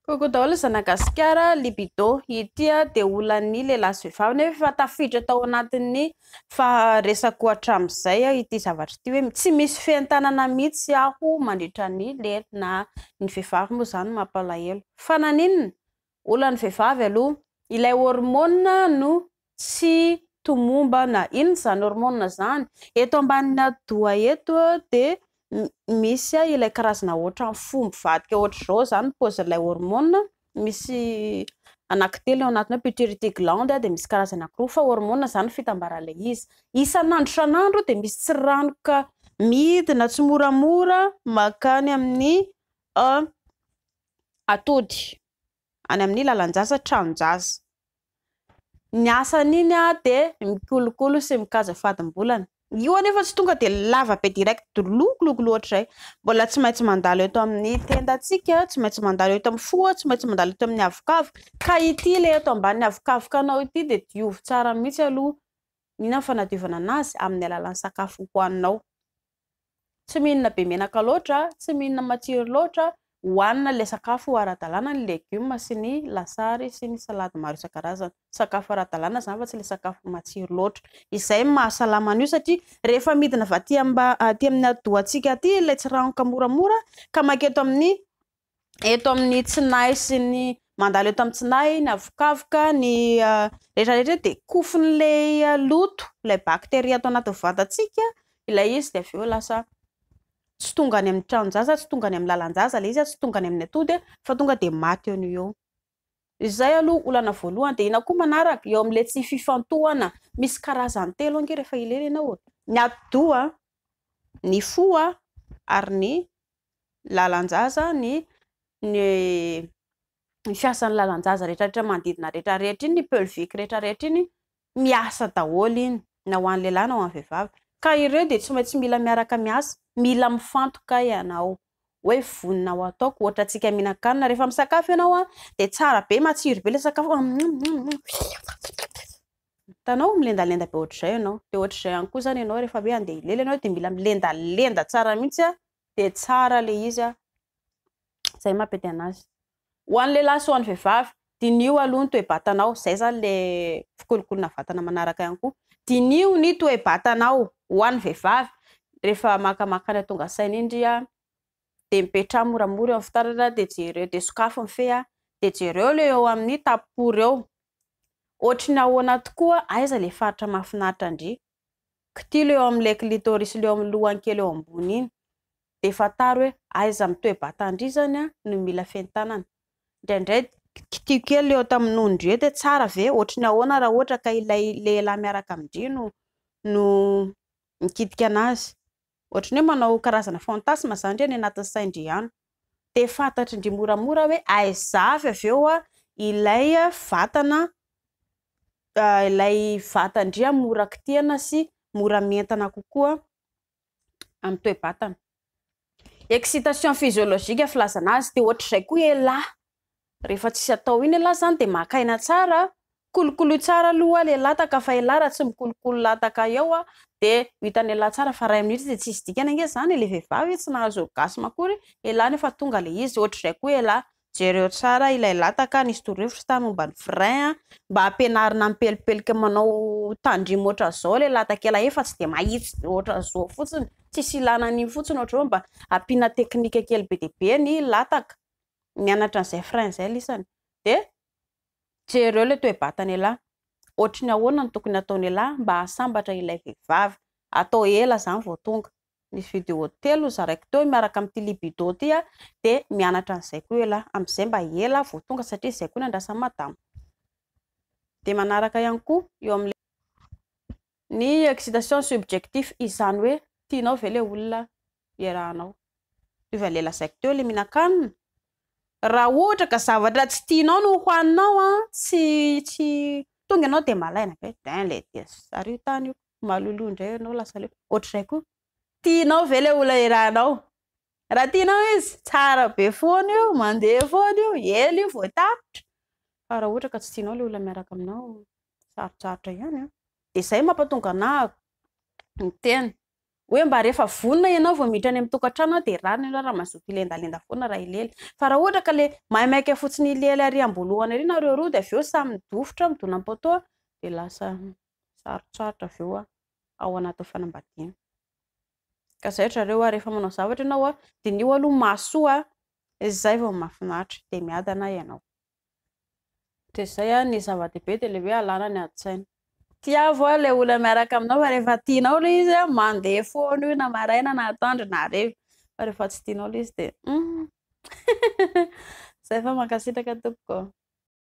Coucou daholo zanagasikara, libido ity dia olan'ny lehilahy sy vehivavy nefa efa tafiditra tao anatin'ny faharesako hatramin'izay ity zavatra ity hoe tsy misy fientanana mihitsy aho mandritra ny lela na ny vehivavy moa izany mampalahelo. Fa naninona? Olan'ny vehivavy aloha ilay hormonina no tsy tomombana. Inona izany hormonina izany? Eto ambanin'ny atidoha eto dia misy ilay karazana ohatran'ny fo mivadika ohatr'izao izany ny paozin'ilay hormonina. Misy anankitelo ao anatiny ao, pituitary gland dia misy karazany anankiroa fa hormonina izany ny fitambaran'ilay izy. Isan'andro isan'andro dia misy tsiranoka midina tsimoramora mankany amin'ny atody, any amin'ny lalan-jaza, tranon-jaza. Ny asan'iny dia mikolokolo sy mikajy fadim-bolana. Io anefa tsy tonga dia lava be direct lokolokolo ohatr'izay. Mbola tsy maintsy mandalo eto amin'ny tendantsika, tsy maintsy mandalo eto amin'ny fo, tsy maintsy mandalo eto amin'ny avokavoka. Ka ity ilay eto ambanin'ny avokavoka anao ity dia diovy tsara mihitsy aloha. Inona ny fanadiovana anazy? Amin'ny alalan'ny sakafo hohaninao. Tsy mihinana be menaka loatra, tsy mihinana matsiro loatra, hohanina ilay sakafo ara-dalàna, ny legioma sy ny lasary sy ny salady maro isan-karazany. Sakafo ara-dalàna izany fa tsy ilay sakafo matsiro loatra. Izay no mahasalama an'io satria rehefa midina avy aty aty amin'ny atidohantsika aty ilay tsiranoka moramora ka manketo amin'ny eto amin'ny tsinay sy ny mandalo eto amin'ny tsinay, ny avokavoka, ny rehetra rehetra dia kofon'ilay loto, ilay bakteria ato anatin'ny vatantsika ilay izy dia avy eo lasa tsy tonga any amin'ny tranon-jaza, tsy tonga any amin'ny lalan-jaza ilay izy, tsy tonga any amin'ny atody fa tonga dia maty eo no eo. Izay aloha olana voalohany. Dia inona koa manaraka? Eo amin'ilay tsy fifantohana. Misy karazany telo ange rehefa ilery ianao e. Ny atidoha, ny fo ary ny lalan-jaza, ny ny ny fiasan'ny lalan-jaza rehetrarehetra manodidina rehetrarehetra iny, ny pelvic rehetrarehetra iny, miasa daholo iny, na ho an'ny lehilahy na ho an'ny vehivavy. Ka ireo dia tsy maintsy mila miaraka miasa, mila mifantoka ianao hoe vonona ho ataoko, ohatra antsika mihinan-kanina, rehefa misakafo ianao dia tsara be, matsiro be ilay sakafo, hitanao milendalenda be ohatr'izay ianao, dia ohatr'izay ihany koa izany ianao rehefa hoe handeha hilela ianao dia mila milendalenda tsara mihitsy dia tsara ilay izy, izay mampety anazy. Ho an'ny lehilahy sy ho an'ny vehivavy, diniho aloha ny toe-batanao, izay izany ilay fikolokolona vatana manaraka ihany koa. Diniho ny toe-batanao, ho an'ny vehivavy, rehefa makamaka any tonga saina iny ry dia mipetraha moramora eo amin'ny fitaratra dia jereo, dia sokafy ny fe dia jereo ilay eo amin'ny tapopory eo. Ohatry ny ahoana tokoa, aiza ilay faritra mahafinaritra an-dry? Kitilo eo amin'ilay clitoris ilay eo amin'ny lohany kely eo ambony iny. Dia fantaro hoe aiza amin'ny toe-batan-dry izany no mila fientanana. Indraindray kitiho kely eo tamin'ny nonon-dry eo dia tsara ve? Ohatry ny ahoana raha ohatra ka ilay lehilahy miaraka amin-dry no no mikitika anazy? Ohatry ny hoe manao karazana fantasme izany ndry any anatin'ny sain-dry any. Dia fantatry-ndry moramora hoe aiza avy avy eo ilay vatana ilay vatan-dry mora kitihana sy mora mientana kokoa amin'ny toe-batana. Excitation physiologique filazana azy, dia ohatr'izay koa elah. Rehefa tsisy atao iny elah izany dia maka aina tsara, kolokoloy tsara aloha ilay lataka fa elah raha tsy mikolokolo lataka eo dia ho hitan'elah tsara fa iray minitra dia tsisy dikany ange izany e, ilay vehivavy tsy nahazo orgasme akory, elah nefa tonga ilay izy, ohatr'izay koa elah. Jereo tsara ilay lataka, nisy torohevitra tany momba ny frein, mba ampianarina mipelipelika manao tandrimo ohatran'izao ilay lataka ela efa tsy dia mahitsy ohatran'izao fotsiny, tsisy ilana an'iny fotsiny ohatr'izao mba ampiana teknika kely be dia be ny lataka, mianatra an'izay frein izay lisany, dia jereo ilay toe-batan'ialahy, ohatry ny ahoana no tokony hataon'ialahy mba hahasambatra ilay vehivavy, atao ela izany vao tonga. Nisy vidéo telo zaraiko teo miaraka amin'ity libido ity dia mianatra an'izay koa elah, amin'izay mba ela vao tonga satria izay koa no andrasan'i madama. Dia manaraka ihany koa eo amin'ny ny excitation subjectif, izany hoe tianao ve ilay olona iarahanao. Mitovy an'ilay lazaiko teo ilay mihinan-kanina, raha ohatra ka zavatra tsy tianao no hohaninao an, tsy tsy tonga ianao dia malaina be, din le dia ario tany io. Maloloha indray ianao lasa leo. Ohatr'izay koa. Tianao ve ilay olona iarahanao? Raha tianao izy, tsara be foana io, mandeha foana io, ela io vao tapitra. Fa raha ohatra ka tsy tianao ilay olona miaraka aminao, sarotsarotra ihany an. Dia izay mampatonga anah miteny. Hoe mba rehefa vonona ianao vao miditra any amin'ny tokantrano dia rariny ianao raha mazoto hilendalenda foana raha hilely. Fa raha ohatra ka ilay maimaika fotsiny hilely ary am-boalohany ary nareo roa dia avy eo samy midofotra midona am-poteau dia lasa sarotsarotra avy eo ao anatin'ny fanambadiana. Ka izay ry zareo a, rehefa manao zavatra ianao a, diniho aloha mahasoa izay vao mahafinaritra dia miadana ianao. Dia izay ny zava-dehibe dia ilay hoe alana ny adin-tsaina. Tiavo ilay olona miaraka aminao fa rehefa tianao ilay izy mandeha foana io na maraina na atoandro na hariva. Fa rehefa tsy tianao ilay izy dia izay fa mankasitraka tompoko.